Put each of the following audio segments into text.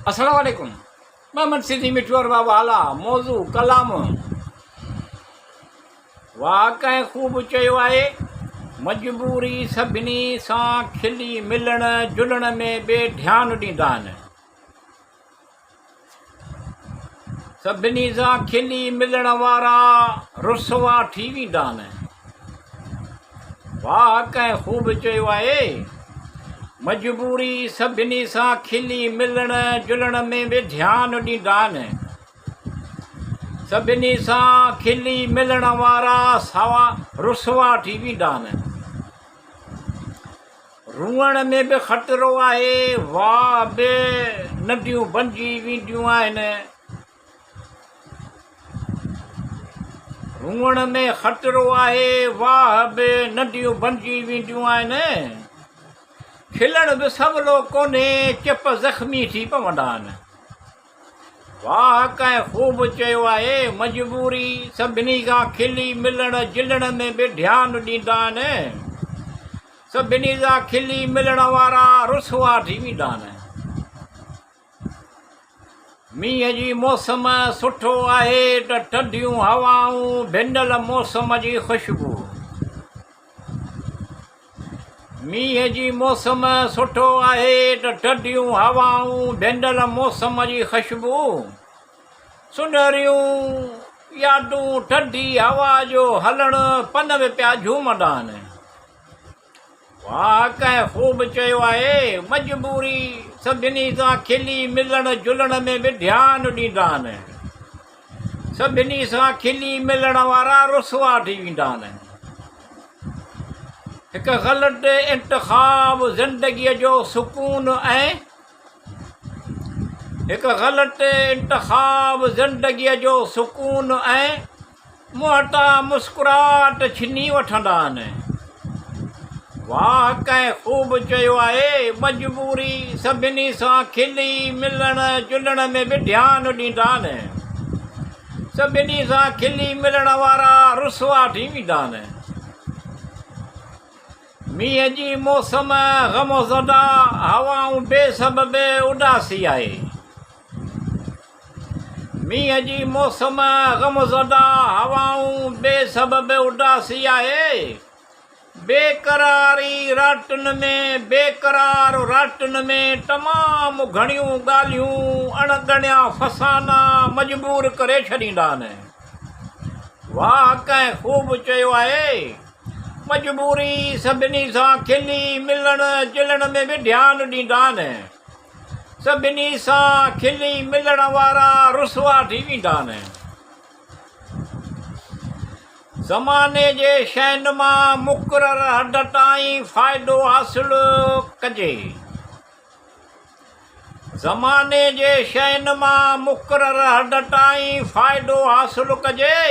السلام عليڪم محمد سنڌي مٺو ارباب هالا موضوع ڪلام واهه ڪنهن خوب چيو آهي مجبوري سڀني سان کلي ملڻ جلڻ ۾ بي ڌيان ڏيندا آهن سڀني سان کلي ملڻ وارا رسوا ٿي ويندا آهن. واهه ڪنهن خوب چيو آهي. مجبوري سڀني سان کلي ملڻ جلڻ ۾ به ڌيان ڏيندا آهن. سڀني سان کلي ملڻ وارا سوا رسوا ٿي ويندا آهن. روئڻ ۾ به خطرو آهي، واء به نديون بنجي وينديون آهن. روئڻ ۾ خطرو آهي، واهه به نديون بنجي وينديون آهن. کلڻ به سولو ڪونهي، چپ زخمي ٿي پوندا آهن. واهه ڪنهن خوب چيو آهي، مجبوري سڀني کان کلي ملڻ جلڻ ۾ به ڌيان ڏيندا آهن. سڀني سان کلي ملڻ وارا رسوا ٿي ويندا آهن. مينهن جي موسم سٺو آهي ته ٺنڊيون هوائون ڀنل موسم جي خوشبو. مينهن جي موسم سٺو آهي ته ٺنڊيون هوائون ڀنل موسم جي خشبو، سنهريون يادون ٺنڊي هوا جو هلڻ پن به پيا جهومندا آهن. واهه ڪنهن خوب چيو آهي، مجبوري سڀني سان کلي ملڻ جلڻ ۾ به ڌيان ڏيندا آهن. سڀني سان کلي ملڻ وارا رسوا ٿي ويندا آهن. هڪ غلط انتخاب زندگيء جو سڪون ۽ هڪ غلط انتخاب زندگيء جو سڪون ۽ منهن تان مسڪراهٽ ڇني وٺندا آهن. واهه ڪنهن خوب چيو آهي، مجبوري سڀني سان کلي ملڻ جلڻ ۾ به ڌيان ڏيندا آهن. سڀني سان کلي ملڻ وارا رسوا ٿي ويندا آهن. مينهن جي موسم غم زده هوائون بي سبب اداسي آهي. مينهن جي موسم غم زده هوائون بي سبب اداسي آهي. بي قراري راتن ۾ بي قرار راتن ۾ تمام گهڻيون ڳالهيون اڻ ڳڻيا فسانا مجبور ڪري ڇڏيندا آهن. واهه ڪنهن خوب چيو آهي. مجبوري سڀني سان کلي ملڻ جلڻ ۾ به ڌيان ڏيندا آهن. سڀني سان کلي ملڻ وارا رسوا ٿي ويندا آهن. زماني جي شين مان مقرر حد تائين فائدو حاصل ڪجي. زماني جي شين مان مقرر حد تائين فائدو حاصل ڪجي،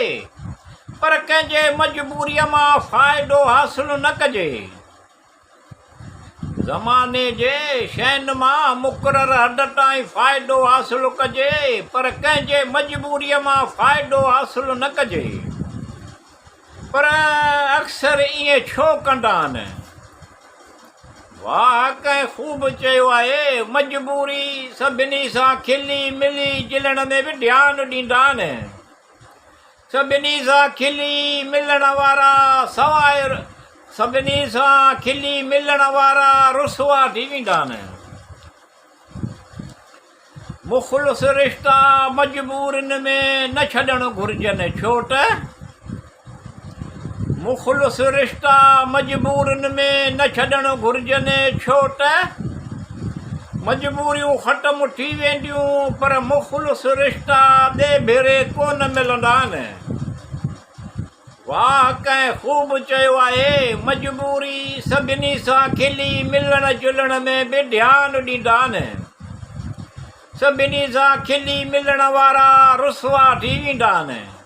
پر ڪنهن جي مجبوريء مان فائدو حاصل نه ڪجي. زماني جي شين مان مقرر حد تائين فائدو حاصل ڪجي، پر ڪنهن جي مجبوريء مان فائدو حاصل نه ڪجي. پر اڪثر ائين ڇو ڪندا آهن؟ واهه ڪنهن خوب چيو آهي، مجبوري سڀني سان کلي ملي جلڻ ۾ به ڌيان ڏيندا آهن. سڀني سان کلي ملڻ وارا سواء سڀني سان کلي ملڻ وارا رسوا ٿي ويندا آهن. مخلص رشتا مجبورين ۾ نه ڇڏڻ گهرجن ڇو ته مخلص رشتا مجبورين ۾ نه ڇڏڻ گهرجن ڇو ته مجبوريون ختم ٿي وينديون پر مخلص رشتا ٻئي ڀيري ڪونه ملندا آهن. واهه ڪنهن خوب چيو آهي، مجبوري سڀني سان کلي ملڻ جلڻ ۾ به ڌيان ڏيندا آهن. سڀني سان کلي ملڻ وارا رسوا ٿي ويندا آهن.